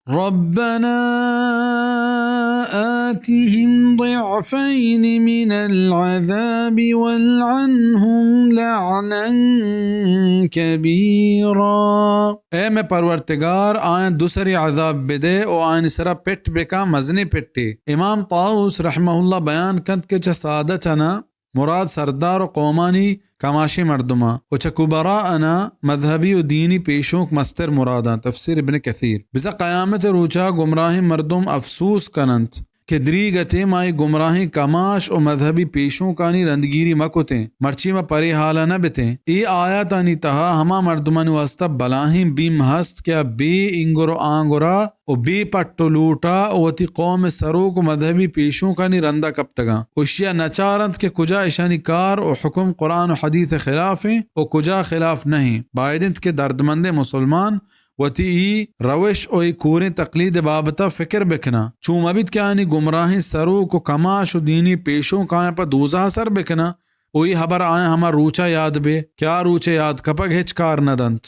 ربنا آتهم ضعفين من العذاب والعنهم لعنا كبيرا۔ اے مئے پرورتگار، آیاں دو سری عذاب بدے و آیانی سرا پٹ بکن مزنیں پٹے۔ امام طاووس رحمہ اللہ بیان کنت کہ چہ سادتنا مراد سردار و قومانی کماشیں مردماں و چہ کبراءنا مذہبی و دینی پیشونک مستر مراداں۔ تفسیر ابن کثیر۔ بزاں قیامت روچا گمراہیں مردم افسوس کننت کہ دریگتیں ما اے گمراہیں کماش و مذہبی پیشونکانی رندگیری مکتیں، مرچی ما پرے حالا نہ بتیں۔ اے آیاتانی تہا ہما مردمانی واسطہ بلاہیں بیم ہست کہ آ بے اینگر و آنگرا و بے پٹ و لوٹا و وتی قوم سروک و مذہبی پیشونکانی رندا کپتگاں۔ اشیا نچارنت کہ کجا اشانی کار و حکم قرآن و حدیث خلافیں و کجا خلاف نہیں۔ باید انت کہ دردمندیں مسلمان وتی ای روش و ای کوریں تقلید بابتا فکر بکناں۔ چو مبیت کہ آنی گمراہیں سروک و کماش و دینی پیشونک آیاں پہ دوزہ سر بکناں و ای حبر آیاں ہما روچا یاد بے کہ آ روچے یاد کپگ ہچ کار نہ دنت۔